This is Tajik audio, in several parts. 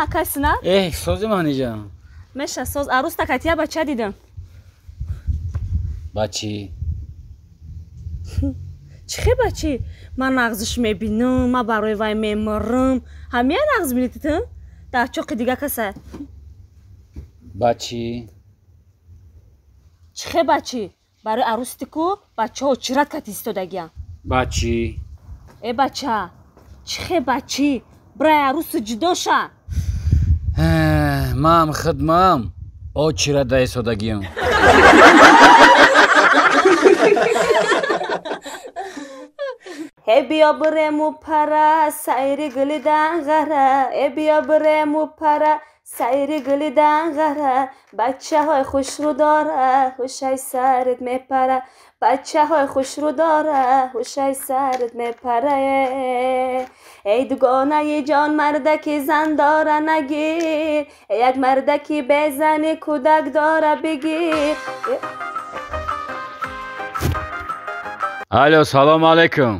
Акай сина? Э, сози маниҷа. Меша соз арӯс такатия бача дидам. Бачи? Чӣ хе бачи? Ман нағзиш мебинам, ман барои вай мемирам. Ҳамия нағз бинӣ ту? Дар чоқи дига каса. Бачи? Чӣ хе бачи? Барои арӯсти ку бачаҳо чират кати истодагиям. Бачи? Э бача, чӣ хе бачи? Бирай арӯсу ҷудо ша. Мам хидмам очират да истодагиям. Э биё бирему пара сайри гули данғара, э биё бирему пара сайри гули данғара, бачаҳои хушрӯ дора, ҳушай сарит мепара, бачаҳои хушрӯ дора, ҳушай сарит мепара. Эй дугонаи ҷон, мардаки зан дора нагир, як мардаки безани кӯдак дора бигир. Алло, салому алайкум.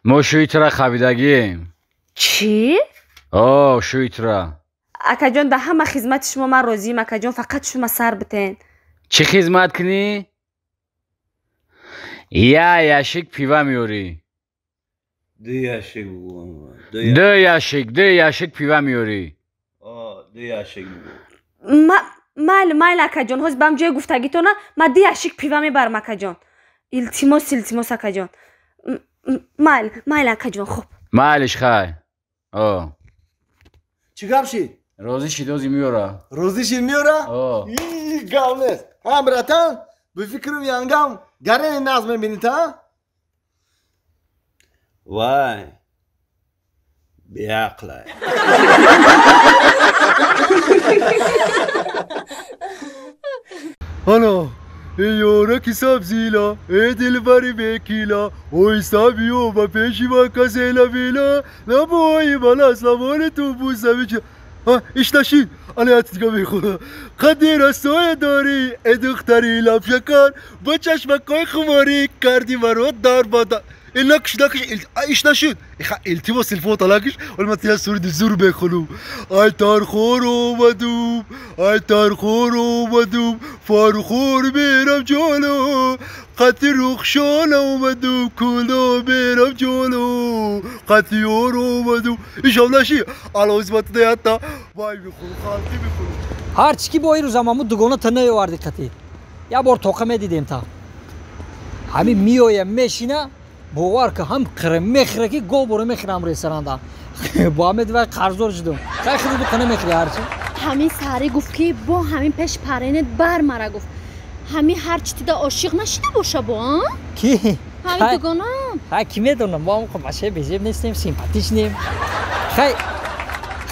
Мо шӯитра хабидагием. Чӣ? О, шӯитра. Акаҷон, дар ҳама хизмати шумо ман розием, акаҷон, фақат шумо сар битен. Чӣ хизмат кунӣ? Я яшик пива меёрӣ. Ду яшик бугӯ. Ду яшик, ду яшик пива меёрӣ. Ду яшик бугӯ. Майли, майли, акаҷон, ҳозир бам ҷои гуфтагитона ман ду яшик пива мебарам, акаҷон. Илтимос, илтимос, акаҷон. Майли, майли, акаҷон, хуб. Майлиш, хай. О. Чӣ гап шид? Розӣ шид, ози меёра. Розӣ шид меёра? О. Гап нест. Ҳа, братан, ба фикрам янгам гарани нағз мебинӣ та? Вай, беақлай. Ана, ёраки сабзила, э дилбари бекила, ой сабиё ба пеши ма касела била, набои бала славони ту бусавича. Ишнашид, ана ятига мехона. Қадди расоя дорӣ, э духтари лабшакар, ба чашмакҳои хуморӣ карди маро дар бада. Накш, накш, ишнашид. Илтимос, телефон талакш, вале ман тия суруди зур мехонам. Ай тархор омадум, ай тархор омадум, фархор мерам ҷоло, қати рухшон омадум, куло мерам ҷоло, қати ёр омадум. Ишам наши, алозматдаята, вай мехонам, халқи мехонам. Ҳарчи ки бо ин рӯзам аму дугона та наёварди қатӣ. Як бор тоқа медидем та. Ҳамин меоя мешина, бовар ки ҳам қира мехӯра ки гов боро мехӯрам ресторанда. Бо ҳамед вай қарздор шудум. Хай хиду қана мехӯри ҳарчи. Ҳамин саҳарӣ гуфт ки бо ҳамин пеш паренет бар мара гуфт. Ҳамин ҳарчи тида ошиқ нашида боша бо, а? Ки? Ҳамин дугонам. Хай ки медонам, мо ҳам бачаи безеб нестем, симпатичнем. Хай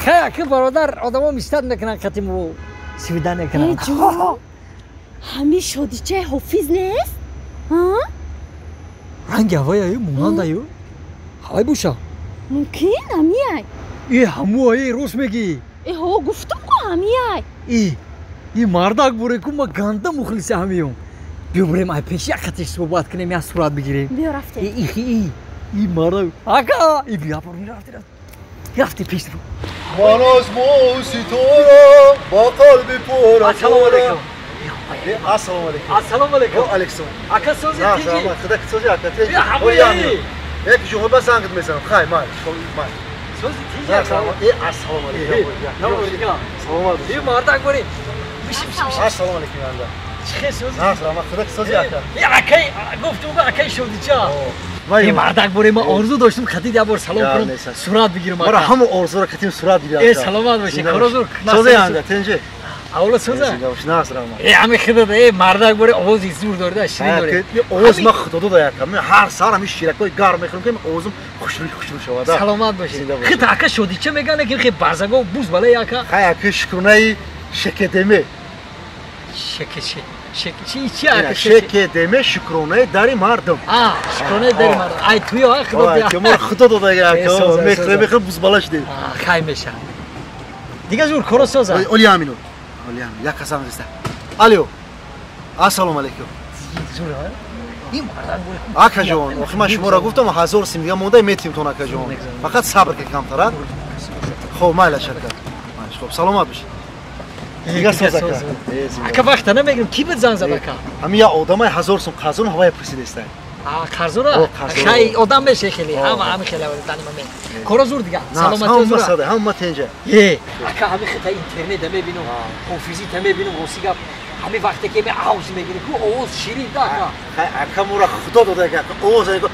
хай аки бародар одамо мистат мекунанд қатиму свида мекунанд. Э ҷон, ҳамин шодичаи ҳофиз нест? А? Ранги ҳавояю монандаю ҳавай боша. Мумкин ҳамияй. Э ҳамуае, рост мегӣ. Э ҳо, гуфтум ку ҳамияй. И и мардак боре ку ма ганда мухлиси ҳамиём. Биё бурем ай пеш як қатиш суҳбат кунем, як сурат бигирем. Биё рафтем. Ихи и и мардак ака и биё бур рафти рафти пеш. Ман аз моҳу ситора ба қалби пора. Ассалому алайкум. Ассалому алайкум. Ассалому алайкум. Ва алайкум. Ака сози тинҷи? Худо ки сози ака тинҷи. Ҳамояи. Як ҷумла ба зангит мезанам. Хай, май, май. Сози тинҷи ака. Э, ассалому алайкум. Саломат бошед. Э, мардак борем. Биши, биши, биши. Ассалому алайкум анда. Чӣ хел сози? Саломат, худо ки сози ака. Э, акай, гуфтум акай шодича. Э, мардак борем, ман орзу доштум хатид як бор салом кунам, сурат бигирам ака. Мара ҳама орзуро катим сурат бигирам. Э, саломат бошед. Корозур. Сози анда, тинҷи. Аввало соза? Э, ҳами худо э мардак боре овози зур дорда, ширин доре. Овоз ма худо дода яка. Мен ҳар саҳар ҳами ширакҳои гарм мехӯрам ки овозам хушрӯй хушрӯй шавад. Саломат бошед. Хит ака шодича меган, лекин хе барзаго буз бале ака. Хай ака шукронаи шекедеме. Шекече. Шекечи чи ака? Шекедеме шукронаи дари мардум. А, шукронаи дари мардум. Ай туё ай худо диа. Мо худо дода яка. Мехӯрам мехӯрам буз бала шудем. Хай меша. Дига зур коро соза. Оли амину. Як қасам риста. Алло. Ассалому алайкум. Акаҷон, охи ман шуморо гуфтам 1000 сим дига монда метим тон акаҷон. Фақат сабр ки камтарад. Хоб, майлаш ака. Майлаш, хоб, саломат бошед. Дига соз ака. Ака вақта намегирам, ки буд занг зад ака? Ҳамин як одамай 1000 сум қарзон ҳавая пурсидестай. Қарзора? Хай, одам меше хеле, ҳама ҳами хеле дани ман. Кора зур дига. Саломатӣ зур. Ҳама сада, ҳама тенҷа. Ака ҳами хита интернет мебинам, ҳофизита мебинам, рости гап. Ҳами вақте ки ме авз мегирӣ, ку овоз ширин да ака. Хай, ака мура худо дода ака. Овоз ака.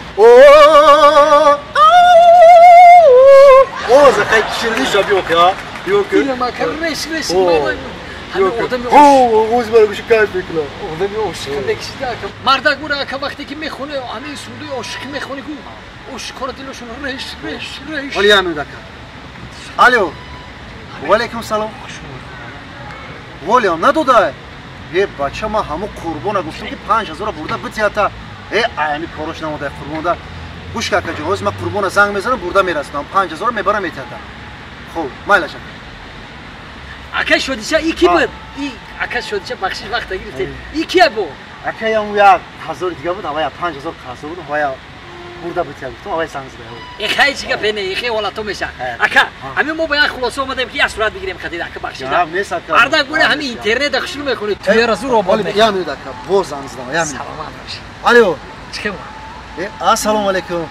Овоз хай ширин шаби ока. Дилам ака реш реш ман. Овоз мара гӯши кайф мекунам. Одами ошиқ мекшида ака. Мардак бура ака вақте ки мехоне, ҳамин сурудои ошиқӣ мехони ку ошиқора дилошон реш реш реш. Ҳоли як минут ака. Алло. Ва алайкум салом. Волиам надодай. Е бача ман ҳамун қурбона гуфтам ки 5000 бурда битията. Е аями корош намодай қурбонда. Гӯш ка акаҷон, ҳозир ман қурбона занг мезанам, бурда мерасонам. 5000 мебарам метията. Хуб, майлаш ака. Ака шодиша и ки буд? И ака шодиша бахшиш вақта гирифтед. И кия бу? Ака ям як 1000 дига буд, ҳавая 5000 қарзо буд, ҳавая бурда бития гуфтам, ҳавая занг зада. Э хай чӣ гап не, хе ҳолато меша. Ака, ҳамин мо ба як хулоса омадем ки як сурат бигирем хатид ака бахшиш. Ардак буре ҳамин интернет хушру мехонед. Туяра зур обод мекунед. Як минут ака, боз занг задам, як минут. Саломат бош. Алло. Чӣ хабар? Ассалому алайкум.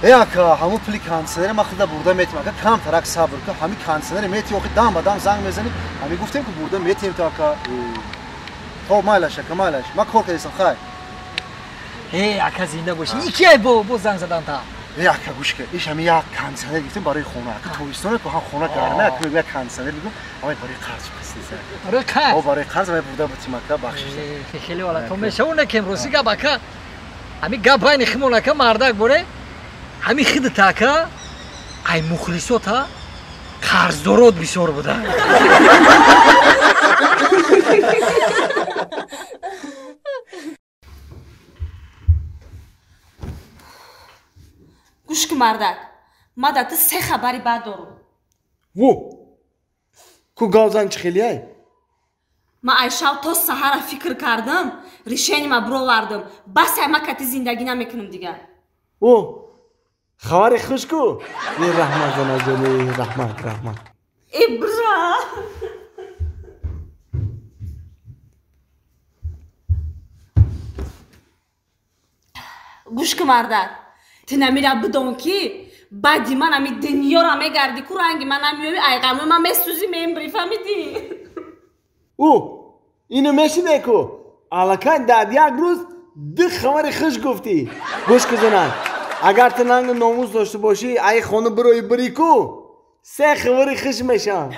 Э ака, ҳамун пули кондиционери ман худа бурда метим. Ака камтарак сабр кун, ҳамин кондиционери мети, охи дам ба дам занг мезанӣ. Ҳамин гуфтем ки бурда метием то ака. Хоб, майлаш ака, майлаш. Ман кор кардистам, хай. Э ака зинда бошӣ. И кия бо занг задан та? Э ака гӯш кун, иш ҳамин як кондиционер гирифтем барои хона. Ака тобистона ку ҳам хона гарма, ака мегӯяд кондиционер бигӯм, ҳамай барои қарз пурсидиса. Барои қарз? О, барои қарз ҳамай бурда бутим ака, бахшиш. Хеле ҳолато мешаву некем рости гап ака. Ҳамин гап байни химон ака мардак боре. Ҳамин хидата ака ай мухлисота қарздорот бисёр буда. Гӯш ки мардак, ман дар ту се хабари бад дорам. Во! Ку гавзан чӣ хелияй? Ман айшав то саҳара фикр кардам, решенима бировардам. Бас ай ман кати зиндагӣ намекунам дигар. О! Хабари хуш ку? Не раҳмат занаҷони, раҳмат, раҳмат. Э бра! Гӯш ки мардак, ту намира бидон ки баъди ман ами дунёра мегардӣ ку ранги ман намеёбӣ, айғамои ман месӯзӣ, мембрӣ, фаҳмидӣ? Ӯ, ино мешине ку? Аллакай дар як рӯз ду хабари хуш гуфтӣ. Гӯш ку занак, агар ту нангу номус дошта бошӣ, ай хона бирои бирӣ ку, се хабари хуш мешаванд.